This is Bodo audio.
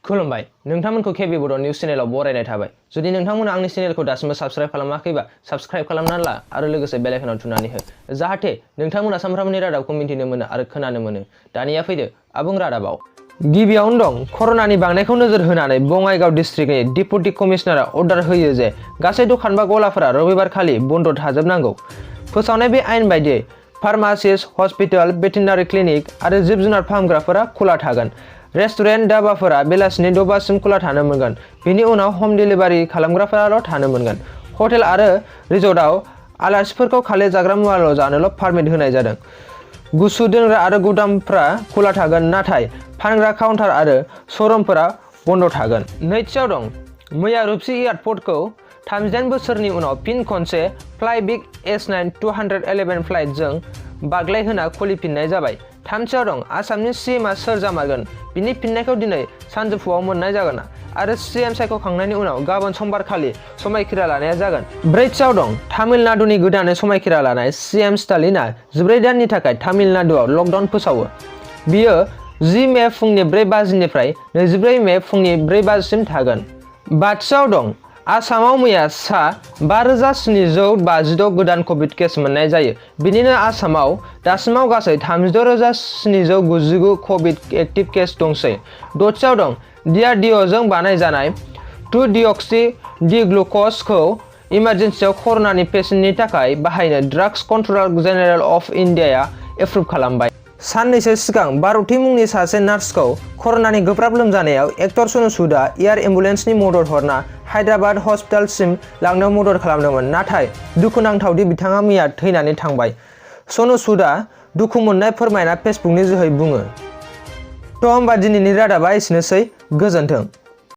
खुलुमबाय नोंथांमोनखौ केबि बड' निउज चेनेलाव बरायनाय थाबाय। जुदि नोंथांमोना आंनि चेनेलखौ दासिमबो साबस्क्राइब खालामाखैबा साबस्क्राइब खालामनानै ला आरो लोगोसे बेल आइकनआव थुनानै हो जाहाथे नोंथांमोना सानफ्रामबोनि रादाबखौ मिन्थिनो मोनो आरो खोनानो मोनो। दानिया फैदो आबुं रादाबाव। गिबियावनो दं कर'नानि बांनायखौ नोजोर होनानै बङाइगाव डिस्ट्रिक्टनि डिप्युटि कमिशनारआ अर्डार होयो जे गासै दखान बा गलाफोरा रबिबारखालि बन्द थाजोबनांगौ। फोसावनाय बे आयेन बायदियै फार्मासिस्ट, हस्पिटाल, भेटेरिनारि क्लिनिक आरो जिब जुनार फाहामग्राफोरा खुला थागोन। रेस्टुरेन्ट, धाबाफोरा बेलासिनि 6 बासिम खुला थानो मोनगोन। बेनि उनाव हम डिलिभारि खालामग्राफोराल' थानो मोनगोन। हटेल आरो रिसर्टआव आलासिफोरखौ खालि जाग्रा मुवाल' जानोल' पारमिट होनाय जादों। गुसु दोनग्रा आरो गुदामफोरा खुला थागोन, नाथाय फानग्रा काउन्टार आरो श'रुमफोरा बन्द थागोन। नैथियाव दं मैया रुपसी एयारपर्टखौ 38 बोसोरनि उनाव फिन खनसे फ्लाइ बिग S9-211 फ्लाइटजों बाग्लायहोना खुलिफिननाय जाबाय। थामथियाव दं आसामनि CMआ सोर जामारगोन बिनि फिननायखौ दिनै सानजौफुआव मोननाय जागोन आरो CM सायख'खांनायनि उनाव गाबोन समबारखालि समायखिरा लानाया जागोन। ब्रैथियाव दं तामिलनाडुनि गोदानै समायखिरा लानाय CM स्टालिनआ 14 दाननि थाखाय तामिलनाडुआव लकडाउन फोसावो। बियो 10 मे फुंनि 4 बाजिनिफ्राय 24 मे फुंनि 4 बाजिसिम थागोन। बाथियाव दं आसामाव मैया सा 5756 गोदान कभिड केस मोननाय जायो। बिनिनो आसामाव दासिमाव गासै 36,799 कभिड एक्टिभ केस दंसै। दथियाव दं DRDOजों बानायजानाय 2-डिअक्सि-डि-ग्लुक'जखौ इमारजेन्सियाव कर'नानि पेसेन्टनि थाखाय बाहायनो ड्राग्स कन्ट्रलार जेनेरेल अफ इन्डियाया एप्रुभ खालामबाय। साननैसो सिगां भारती मुंनि सासे नार्सखौ कर'नानि गोब्राब लोमजानायाव एक्टर सनु सुदआ एयार एम्बुलेन्सनि मदद हरना हायद्राबाद हस्पिटालसिम लांनायाव मदद खालामदोंमोन, नाथाय दुखुनांथावदि बिथाङा मैया थैनानै थांबाय। सनु सुदआ दुखु मोननाय फोरमायना फेसबुकनि जोहै बुङो। थ' होमबा दिनैनि रादाबा एसेनोसै, गोजोन्थों।